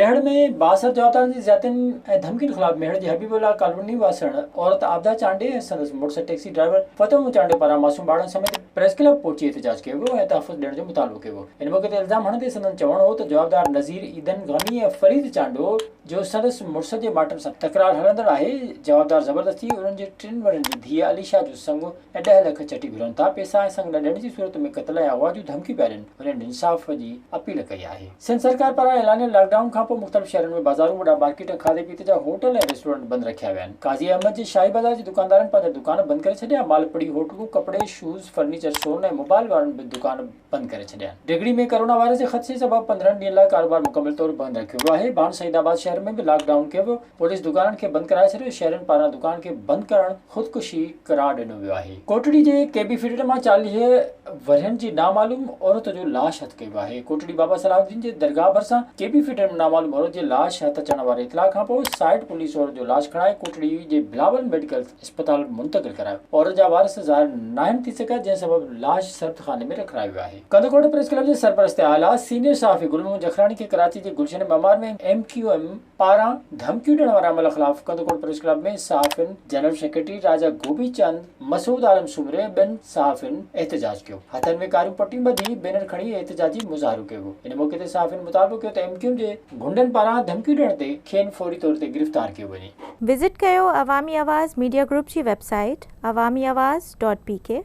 ميهڙ ۾ بااثر جوابدارن جي زيادتين ۽ ڌمڪين خلاف ميهڙ جي حبيب الله ڪالوني واسڻ عورت عابده چانڊيي ۽ سندس مڙس ٽيڪسي ڊرائيور فتح محمد چانڊيو پاران معصوم ٻارڙن سميت پريس ڪلب پهچي احتجاج ڪيو ويو ۽ تحفظ ڏيڻ جو مطالبو ڪيو ويو. ان موقعي تي الزام هڻندي سندن چوڻ هو ته جوابدار نذير عيدن غني ۽ فريد چانڊيو جو سندس مڙس جي مائٽن سان تڪرار هلندڙ آهي، جوابدار زبردستي انهن جي ٽن ورهين جي ڌيء عليشا جو سڱ ۽ ڏهه لک چٽي گهرن ٿا، پئسا ۽ سڱ نه ڏيڻ جي صورت ۾ قتل ۽ اغوا جون ڌمڪيون پيا ڏين، هنن انصاف جي اپيل ڪئي آهي. سنڌ سرڪار پاران اعلانيل لاڪ ڊائون کانپوء مختلف شهرن ۾ بازارون، وڏا مارڪيٽ ۽ کاڌي پيتي جا هوٽل ۽ ريسٽورنٽ بند رکيا ويا آهن. قاضي احمد جي شاهي بازار جي دڪاندارن پنهنجا دڪان بند ڪري ڇڏيا، مال پڙي هوٽلون، ڪپڙي، شوز، فرنيچر، سون ۽ موبائل وارن به دڪان بند ڪري ڇڏيا آهن. ڊگهڙي ۾ ڪرونا وائرس جي خدشي سبب 15 ڏينهن لاء ڪاروبار مڪمل طور بند رکيو ويو آهي. ڀان سعيد آباد شهر ۾ به لاڪ ڊائون ڪيو ويو. پوليس دڪانن کي بند ڪرائي ڇڏيو، شهرين پاران دڪان کي بند ڪرڻ خودڪشي قرار ڏنو ويو آهي. ڪوٽڙي جي ڪي بي فيڊر مان 40 ورهين جي نامعلوم عورت جو لاش هٿ ڪيو ويو آهي. ڪوٽڙي بابا صلاح الدين جي درگاهه ڀرسان ڪي بي فيڊر ۾ نامعلوم عورت جي لاش هٿ اچڻ واري اطلاع کانپوء سائيٽ پوليس عورت جو لاش کڻائي ڪوٽڙي جي بلاول ميڊيڪل اسپتال منتقل ڪرايو. عورت جا وارث ظاهر ناهن ٿي سگهيا جنهن سبب لاش سرد خاني ۾ رکرايو ويو آهي. ڪنڌڪوٽ پريس ڪلب جي سرپرست اعليٰ سينيئر صحافي گل محمد جکراڻي کي ڪراچي جي گلشن معمار ۾ ايم ڪيو ايم پاران ڌمڪيون ڏيڻ واري عمل خلاف ڪنڌڪوٽ پريس ڪلب ۾ صحافين جنرل سيڪريٽري راجا گوبي چند، مسعود عالم سومري ۽ ٻين صحافين احتجاج ڪيو. هٿن ۾ ڪاريون پٽيون ٻڌي بينر کڻي احتجاجي مظاهرو ڪيو ويو. ان موقعي تي صحافين مطالبو ڪيو ته ايم ڪيو ايم جي غنڊن پاران ڌمڪيون ڏيڻ تي کين فوري طور تي گرفتار ڪيو وڃي. وزٽ ڪيو عوامي آواز ميڊيا گروپ جي website Awami Awaz dot P K.